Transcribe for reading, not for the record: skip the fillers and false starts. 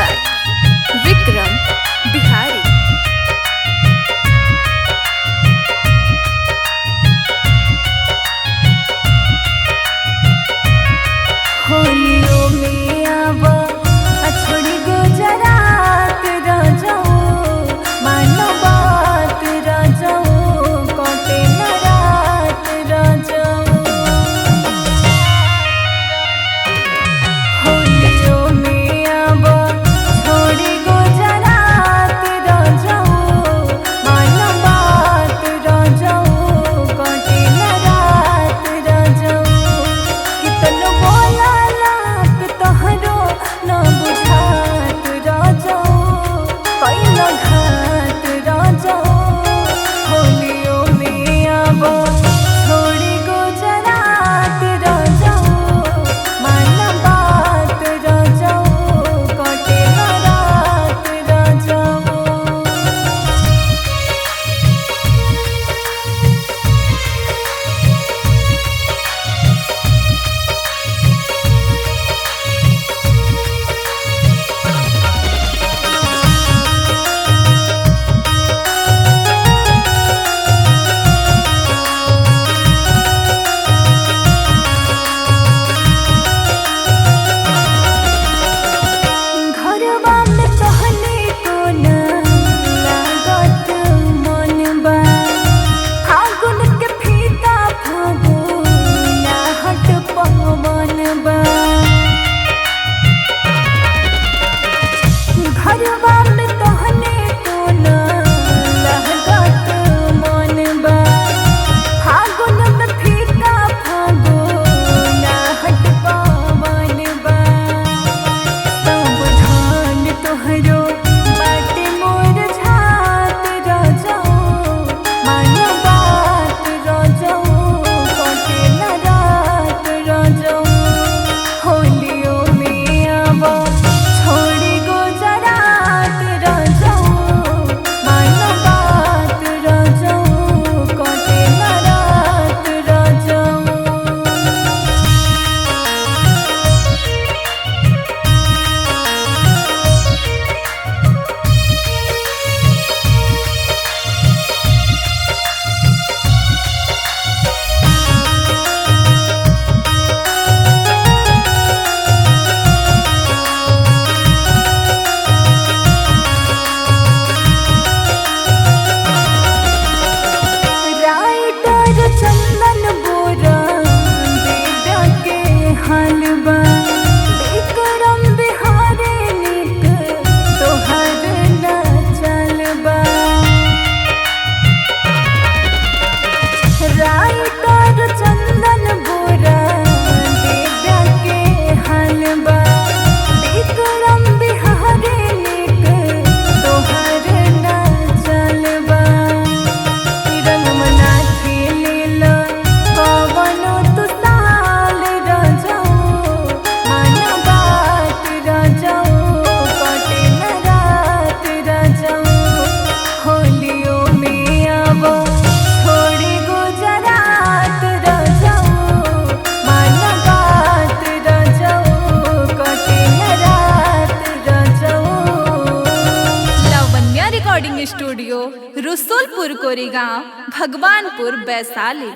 by Vikram Bihari. होलियो में आवा अछड़ी गुजरात राजाओ, मानो बात राजाओ, कोटे न रात राजाओ। होलियो में आवा छोड़ी गुजरात राजाओ, मानो बात राजाओ, कोटे न रात राजाओ। कितनो बोला लात तोहरो न बुझात राजाओ, कैलो घात राजाओ। होलियो में आबो छोड़ी गुजरात राजाओ, मान बात राजाओ, कटे न रात राजाओ। घरवा में तोहने को न लागत मन बा, फागुन के फीता फागुन हट पवन बा। घरवा में तोहने को न लागत मन बा, फागुन में फीका फागुन हट पवन बा। सब धान तोहरो बाटे मोर झात राजाओ, मान बात राजाओ, कटे न रात राजाओ। होलियो में आवा छोड़ी गुजरात राजाओ, मान बात राजाओ, कटे न रात राजाओ। राइटर चंदन बोरा बेटा के हलवा, विक्रम बिहारी निक तोहर न चलबा। राइटर चंदन बोरा बेटा के हलवा, विक्रम बिहारी निक तोहर न चलबा। रंग मना खेलेला पवनो तू साल राजाओ, मान बात राजाओ, कटे न रात राजाओ। होलियो में आवो छोड़ी गुजरात राजाओ, मान बात राजाओ, कटे न रात राजाओ। Lavanya recording studio, Rasulpur Korigaon, Bhagwanpur Vaishali.